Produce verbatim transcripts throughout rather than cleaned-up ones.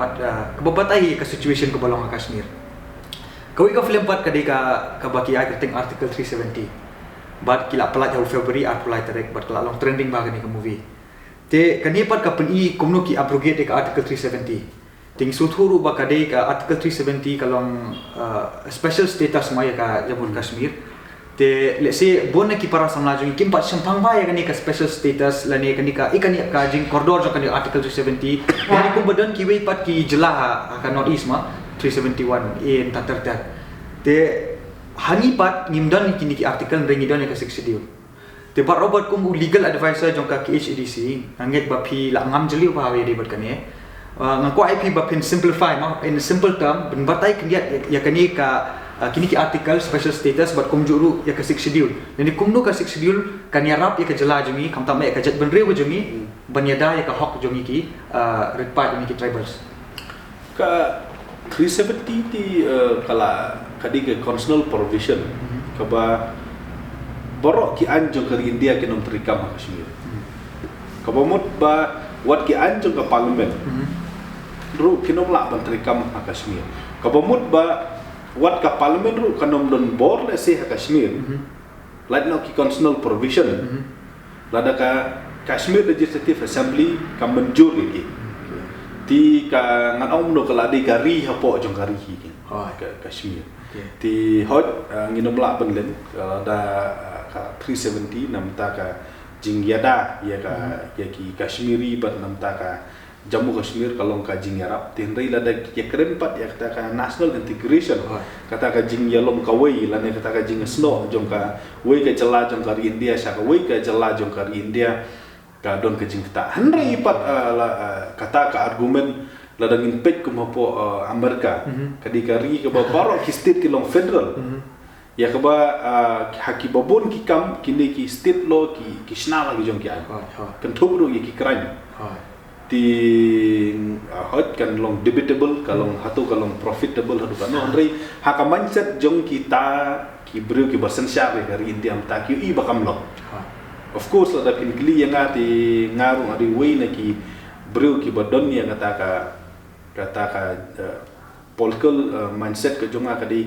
Bad, uh, kaba batai ka situation kaba long ha Kashmir. Kawei ka film pat ka dei ka, kaba ki ai kyrteng Article three seventy. Bad ki la pyllait ha u February arphew lai tarik, bad ka la long trending bha kane ka movie. Te kane pat ka pyni kumno ki abrogate ïa ka Article three seventy. Te ngi sngewthuh ruh ba ka dei ka Article three seventy ka long, uh, special status ma ïa ka Jammu and Kashmir. Te lehse bun na ki para samla jong ngi kim pat shemphang bha ïa kane ka special status lane kane ka, ïa kane ka jingkordor jong kane Article three seventy. Lane kumba don kiwei pat ki jylla ha, ha ka North East ma, three seventy-one A nta ter ter. Te ha ngi pat ngim don kine ki article, hynrei ngi don ïa ka Sixth Schedule. Te Bah Robert, kum u legal advisor jong ka K H A D C, nga ngeit ba phi la ngam jylliew bha ïa dei bad kane. Uh, nga kwah ïa phi ba phin simplify ma, in simple term, ban batai khyndiat ïa, ïa kane ka, uh, kine ki article, special status, bad kumjuh ruh ïa ka Sixth Schedule. Lane kumno ka Sixth Schedule kan ïarap ïa ka jylla jong ngi, khamtam ïa ka jaitbynriew jong ngi, ban ïada ïa ka hok jong ngi ki, uh, rit paid jong ngi ki tribals. Ka three seventy te, eh, ka la, ka dei ka constitutional provision kaba baroh ki aiñ jong ka ri India kin ym treikam ha Kashmir. Kaba mut ba wat ki aiñ jong ka parliament ruh kin ym lah ban treikam ha Kashmir. Kaba mut ba wat ka parliament ruh kan ym don bor lehse ha Kashmir. Lait noh ki constitutional provision. Lada ka Kashmir Legislative Assembly ka mynjur ïa ki. Te ka ngan ong kumno, ka la dei ka ri hapoh jong ka ri hi ki. Hooid. Ka Kashmir. Te hooid, eh, ngin ym lah ban len, eh, lada, eh, ka three seventy namar ka jingïada ïa ka, ïa ki Kashmiri bad namar ka Jammu Kashmir ka long ka jingïarap. Te hynrei lada ki ïakren pat ïa kata ka national integration, kata ka jingïalum kawei lane kata ka jingsnoh jong kawei ka jylla jong ka ri India sha kawei ka jylla jong ka ri India, ka don ka jingktah. Hynrei pat, ah, la, ah, kata ka argument lada ngin peit kum hapoh, ah, America, ka dei ka ri kaba baroh ki state ki long federal. Ïa kaba, ah, ha kiba bun ki kam kine ki state law ki, ki shna la ki jong ki aiñ. Kynthup ruh ïa ki crime. Te, ah, hooid kan long debatable, ka long hato ka long profitable hato ka, no, hynrei ha ka mindset jong kita ki briew kiba synshar ïa ka ri India mynta ki ïohi ba kam long. Of course lada phin kylli ïa nga te nga ruh nga dei uwei na ki briew kiba don ïa kata ka, kata ka, eh, political, eh, mindset ka jong nga ka dei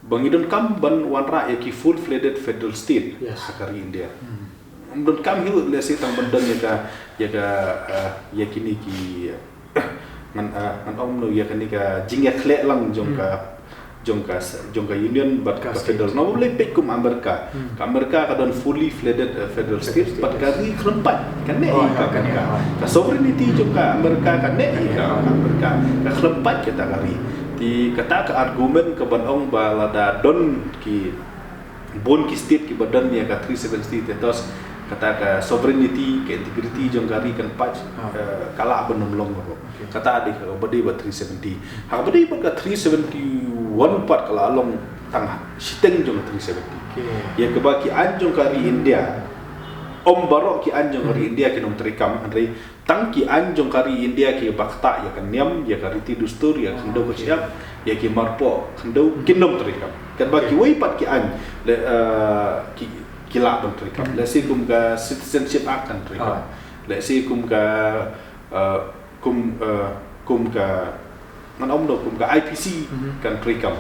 ba ngi donkam ban wanrah ïa ki full-fledged federal state ha ka ri India. Ym donkam hi lehse tang ban don ïa ka, ïa ka, eh, ïa kine ki, eh, ngan, eh, ngan ong kumno, ïa kane ka jingïakhleh lang jong ka, jong ka, jong ka union bad ka federal. Namar lada peit kum America. Ka America ka don fully fledged, eh, federal state, bad ka ri khlem pait ka neh ïa ka America. Ka sovereignty jong ka America ka neh ïa ka America. Ka khlem pait kata ka ri. Te kata ka argument kaban ong ba lada don ki bun ki state kiba don ïa ka three seventy status, kata ka sovereignty, ka integrity jong ka ri kan pait, eh, ka lah ban ym long ruh. Kata dei kaba dei bad three seventy. Ha kaba dei bad ka three seventy-one pat ka la long tang shiteng jong ka three seventy. Ïa kaba ki aiñ jong ka ri India, ym baroh ki aiñ jong ka ri India kin ym treikam, hynrei tang ki aiñ jong ka ri India kiba ktah ïa ka niam, ïa ka riti dustur, ïa ka khyndew ka shyiap, ïa ki marpoh khyndew kin ym treikam. Katba kiwei pat ki aiñ, le, eh, ki, ki lah ban treikam. Lehse kum ka Citizenship Act kan treikam. Lehse kum ka, eh, kum, eh, kum ka, ngan ong kumno, kum ka I P C kan treikam.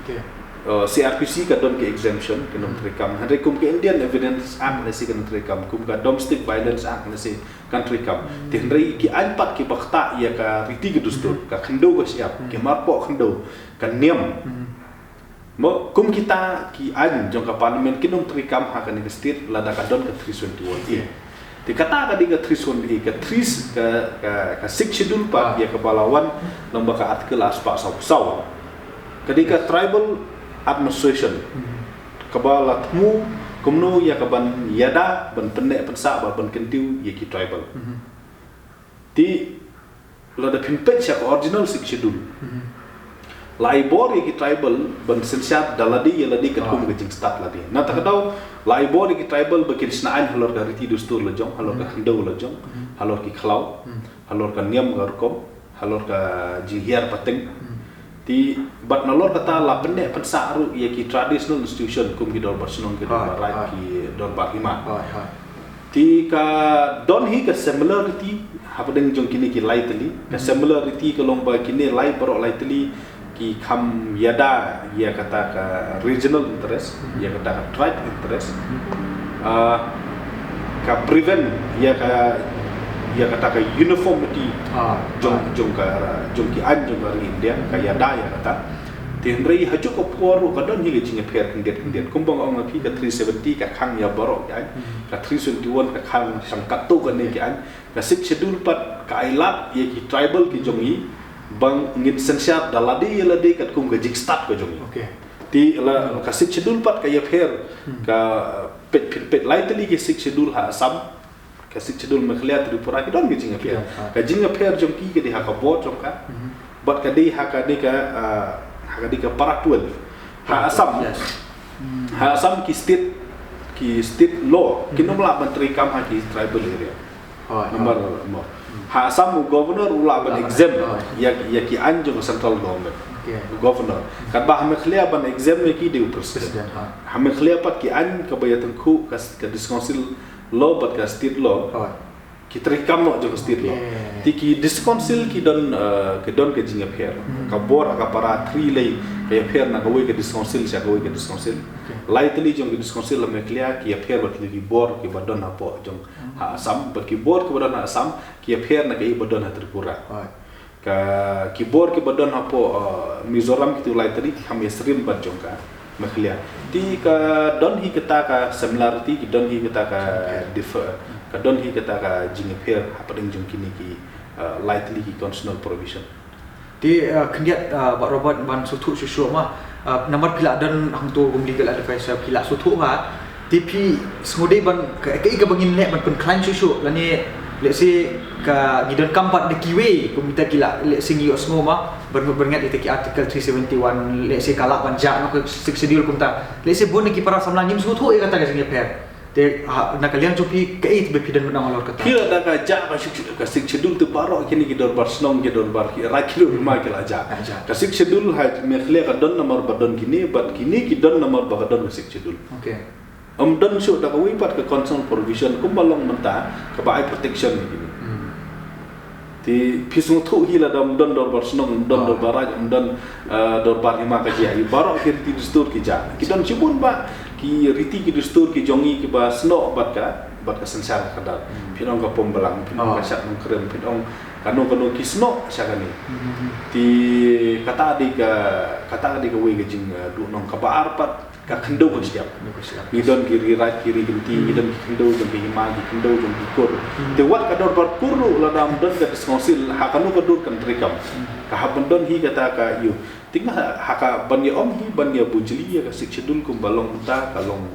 Eh, C R P C ka don ka exemption, kan ym treikam. Hynrei kum ka Indian Evidence Act lehse kan treikam. Kum ka Domestic Violence Act lehse kan treikam. Te hynrei ki aiñ pat kiba ktah ïa ka riti ka dustur, ka khyndew ka shyiap, ki marpoh khyndew, ka niam. Mo, kum kita ki aiñ jong ka parliament kin ym treikam ha kane ka state lada ka don ka three seventy-one A. Te kata ka dei ka three seventy-one A, ka three, ka, ka, ka sixth schedule pat ïa kaba la wan lyngba ka article arspah sawphew saw. Ka dei ka tribal administration. Kaba la thmu kumno ïa kaban ïada, ban pynneh pynsah bad ban kyntiew ïa ki tribal. Te lada phin peit sha ka original sixth schedule, la ai bor ïa ki tribal ban synshar da lade ïa lade katkum ka jingstad lade. Na kata ka daw la ai bor ïa ki tribal ba kin shna aiñ halor ka riti dustur la jong, halor ka khyndew la jong, halor ki khlaw, halor ka niam ka rukom, halor ka jinghiar pateng. Te bad nalor kata la pynneh pynsah ruh ïa ki traditional institution kum ki dorbar shnong, ki dorbar raid, ki dorbar hima. Te ka don hi ka similarity Hapdeng jong kine ki lai tylli, ka similarity ka long ba kine lai baroh lai tylli ki kham ïada ïa kata ka regional interest, ïa kata ka tribe interest. Ah, ka prevent ïa ka, ïa kata ka uniformity jong, jong ka, jong ki aiñ jong ka ri India, ka ïada ïa kata. Te hynrei ha juh ka por ruh ka don hi ka jingïapher khyndiat khyndiat. Kumba nga ong ha phi, ka three seventy ka khang ïa baroh ki aiñ, ka three seventy-one ka khang tang katto katne ki aiñ. Ka Sixth Schedule pat ka ai lad ïa ki tribal ki jong ngi ba ngin synshar da lade ïa lade katkum ka jingstad ka jong ngi. Te la ka Sixth Schedule pat ka ïapher, ka peit, phin peit lai tylli ki Sixth Schedule ha Assam, ka Sixth Schedule Meghalaya, Tripura, ki don ka jingïapher. Ka jingïapher jong ki ka dei ha ka bor jong ka, bad ka dei ha ka dei ka, ah, ha ka dei ka para twelve. Ha Assam, ha Assam ki state, ki state law kin ym lah ban treikam ha ki tribal area. Namar mo, ha Assam u governor u lah ban exempt ïa, ïa ki aiñ jong central government. U governor. Katba ha Meghalaya ban exempt ïa ki dei u president. Ha Meghalaya pat ki aiñ kaba ïatyngkhuh ka, ka district council law bad ka state law, ki treikam noh jong ka state law. Te ki district council ki don, eh, ki don ka jingïapher. Ka bor ha ka para three lei ka ïapher na kawei ka district council sha kawei ka district council. Lai tylli jong ki district council ha Meghalaya ki ïapher bad ki bor kiba don hapoh jong ha Assam, bad ki bor kiba don ha Assam ki ïapher na kaei ba don ha Tripura. Ka, ki bor kiba don hapoh, uh, Mizoram kito lai tylli ki kham ïasyriem bad jong ka Meghalaya. Te ka don hi kata ka similarity, ki don hi kata ka differ, ka don hi kata ka jingïapher hapdeng jong kine ki, uh, lai tylli ki constitutional provision. Te, uh, khyndiat, uh, Bah Robert, ban sngewthuh shuh shuh ma, uh, namar phi la don hangto kum legal advisor, phi la sngewthuh ha. Te phi sngewdei ban ka, kaei kaba ngin leh ban pynkhlaiñ shuh shuh lane, let's say, ka ngi donkam pat da kiwei kum kita ki la, let's say, ngi ïohsngew ma, ban, ban ngat ïa kita ki Article three seventy-one, let's say, ka lah ban jah noh ka Sixth Schedule kumta. Let's say bun na ki para samla ngim sngewthuh ïa kata ka jingïapher. Te ha, na ka liang jong phi kaei ba phi don ban ong halor kata? Phi la da ka jah ka Sixth, ka Sixth Schedule te baroh kine ki dorbar shnong, ki dorbar ki raid, ki dorbar hima ki la jah. Ka Sixth Schedule ha Meghalaya ka don namar ba don kine, bad kine ki don namar ba ka don ka Sixth Schedule. Ym don shuh da kawei pat ka constitutional provision kumba long mynta kaba ai protection ïa kine. Te phi sngewthuh hi lada ym don dorbar shnong, ym don dorbar raid, ym don, eh, dorbar hima ka jia, ïa baroh ki riti dustur ki jah. Ki don shibun bah ki riti ki dustur ki jong ngi kiba snoh bad ka, bad ka synshar ka khadar. Phin ong ka pom balang, phin ong ka shad nongkrem, phin ong kano kano ki snoh sha kane. Te kata dei ka, kata dei kawei ka jing, eh, duhnong. Kaba ar pat ka khyndew ka shyiap. Ngi don ki ri raid, ki ri kynti, ngi don ki khyndew jong ki hima, ki khyndew jong ki kur. Te wat ka dorbar kur ruh lada ym don ka district council, ha kano ka dur kan treikam? Ka hap ban don hi kata ka ïoh. Te nga ha ka ban ïa ong hi, ban ïa bujli ïa ka Sixth Schedule kumba long mynta ka long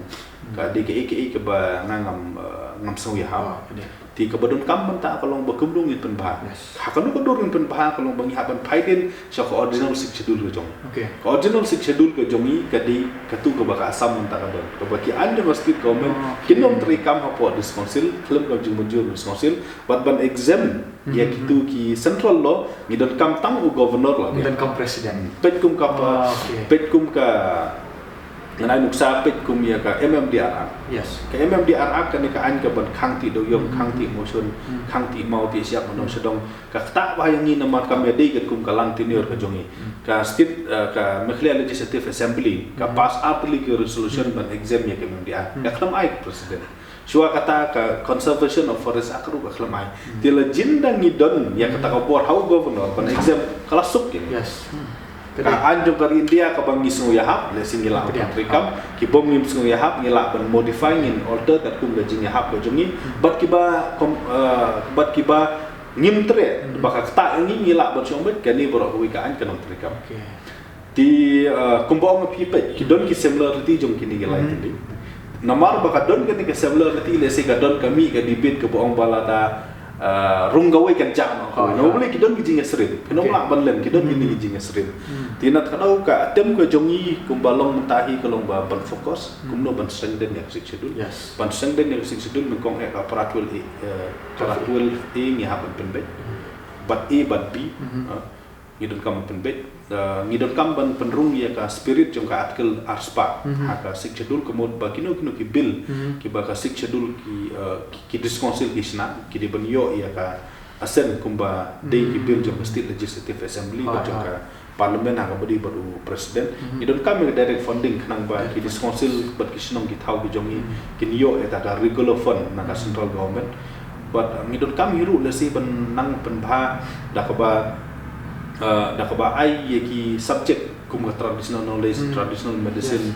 ka dei kaei kaei kaba nga ngam, eh, ngam sngew ïahap. Te kaba donkam mynta ka long ba kumno ngin pynbha. Ha kano ka dur ngin pynbha ka long ba ngi hap ban phai dien sha ka original Sixth Schedule ka jong. Ka original Sixth Schedule ka jong ngi ka dei kato kaba ka Assam mynta ka don. Kaba ki aiñ jong ka state government kin ym treikam hapoh district council, khlem ka jingmynjur district council, bad ban exempt ïa kito ki central law, ngi donkam tang u governor la. Ngi donkam president. Peit kum ka pa, peit kum ka Ngan ai nuksa peit kum ïa ka M M D R Act. Ka M M D R Act kane ka aiñ ka ban khang tih dewiong, khang tih motion, khang tih maw tih shyiap mano shadong. Ka ktah bha ïa ngi namar kam ïadei katkum ka lang tenure ka jong ngi. Ka state, eh, ka Meghalaya Legislative Assembly ka pass ar tylli ki resolution ban exempt ïa ka M M D R. Ka khlem ai ka president. Shuwa kata ka Conservation of Forest Act ruh ka khlem ai. Te la jin dang ngi don ïa kata ka bor ha u governor ban exempt, ka la suk ïa ngi. Ka aiñ jong ka ri India kaba ngi sngew ïahap, lehse ngi lah ban treikam, ki bym ngim sngew ïahap, ngi lah ban modify, ngin alter katkum ka jingïahap ka jong ngi. Bad kiba kom, eh, bad kiba ngim treh ba ka ktah ïa ngi, ngi lah ban shong beit, kane baroh kawei ka aiñ kan ym treikam. Te, eh, kumba ong phi peit, ki don ki similarity jong kine ki lai tylli. Namar ba ka don kane ka similarity, lehse ka don ka mih ka debate kaba ong ba lada, eh, rung kawei kan jah noh kawei. Namar balei ki don ki jingïasyriem. Phin ym lah ban len, ki don kine ki jingïasyriem. Te na kata ka daw ka attempt ka jong ngi kumba long mynta hi ka long ba ban focus kumno ban strengthen ïa ka Sixth Schedule. Ban strengthen ïa ka Sixth Schedule, nyngkong eh ka para twelve A, eh, para twelve A ngi hap ban pynbeit. Bad A bad B, eh, ngi donkam ban pynbeit, eh, ngi donkam ban pynrung ïa ka spirit jong ka Article arspah ha ka Sixth Schedule, ka mut ba kino kino ki bill kiba ka Sixth Schedule ki, eh, ki, ki District Council ki shna, ki dei ban ïoh ïa ka, assent kumba dei ki bill jong ka State Legislative Assembly bad jong ka Parliament ha kaba dei bad u President. Ngi donkam ïa ka direct funding khnang ba ki District Council bad ki shnong ki thaw ki jong ngi kin ïoh ïa ka regular fund na ka central government. Bad ngi donkam hi ruh lehse ban nang pynbha da kaba, uh, da kaba ai ïa ki subject kum ka traditional knowledge, traditional medicine,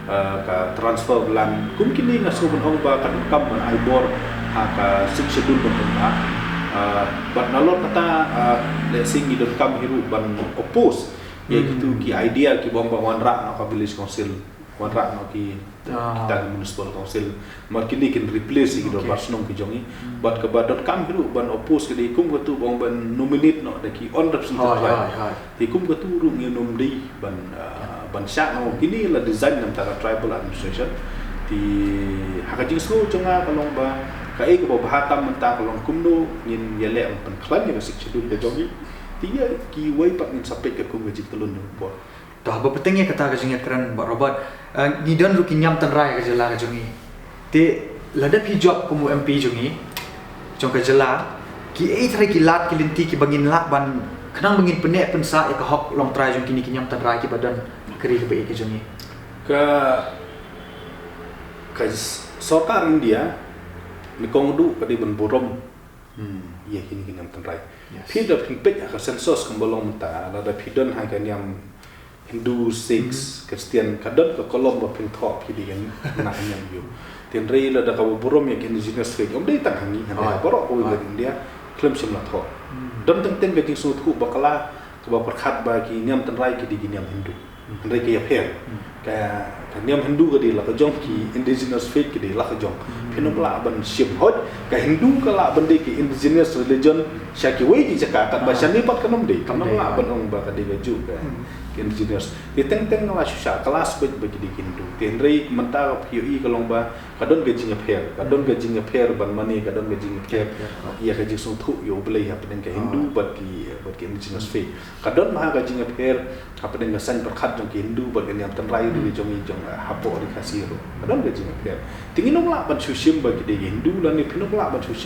uh, ka transfer of land. Kum kine nga sngew ban ong ba ka donkam ban ai bor ha ka Sixth Schedule ban pynbha. Uh, bad nalor kata, uh, lehse ngi donkam hi ruh ban oppose ïa kitu ki idea kiba ong ba wanrah noh ka village council, wanrah noh ki kita ki municipal council. Namar kine kin replace ïa ki dorbar shnong ki jong ngi. Bad kaba donkam hi ruh ban oppose ka dei kum katu ba ong ban nominate noh da ki unrepresented tribe. Te kum katu ruh ngin ym dei ban, uh, ban shah noh. Kine la design na bynta ka tribal administration. Te ha ka jingsngew jong nga ka long ba kaei kaba bha tam mynta ka long kumno ngin ïaleh ban pynkhlaiñ ïa ka Sixth Schedule ka jong ngi. Te ïa kiwei pat ngin sa peit ka kum ka jingtlun jong ka bor. To, haba pyrshang ïa kata ka jingïakren, Bah Robert, uh, ngi don ruh ki niam tynrai ka jylla ka jong ngi. Te lada phi jop kum u M P jong ngi, jong ka jylla, kiei trai ki lad ki lynti kiba ngin lah ban, khnang ba ngin pynneh pynsah ïa ka hok longtrai jong kine ki niam tynrai kiba don ka ri kaba ïeit ka jong ngi? Ka, ka s-, sorkar India, nyngkong duh ka dei ban burom ïa kine ki niam tynrai. Phi da phin peit ha ka census kumba long mynta, lada phi don ha ka niam Hindu, Sikhs, Christian, ka don ka kolom ba phin thoh phi dei ka na ka niam aiu. Te hynrei lada kaba burom ïa ka indigenous faith, ym dei tang ha ngi, ha baroh kawei ka India, khlem shym la thoh. Don teng teng ka jingsngewthuh ba ka la, kaba pyrkhat ba ki niam tynrai ki dei ki niam Hindu. Hynrei ka ïapher. Ka, ka niam Hindu ka dei la ka jong, ki indigenous faith ki dei la ka jong. Phin ym lah ban shim. Hooid, ka Hindu ka lah ban dei ka indigenous religion sha kiwei ki jaka, katba shane pat kan ym dei. Kan ym lah ban ong ba ka dei kajuh ka, ka indigenous. Te teng teng la shu shah class beit ba ki dei ki Hindu. Te hynrei mynta ka phi ïohi ka long ba ka don ka jingïapher, ka don ka jingïapher ban mane, ka don ka jingïapher ïa ka jingsngewthuh ïa U Blei hapdeng ka Hindu bad ki, bad ki indigenous faith. Ka don bha ka jingïapher hapdeng ka saiñ pyrkhat jong ki Hindu bad ka niam tynrai ri jong ngi jong, eh, hapoh ri Khasi ruh. Ka don ka jingïapher. Te ngin ym lah ban shu shim ba ki dei ki Hindu lane phin ym lah ban shu shim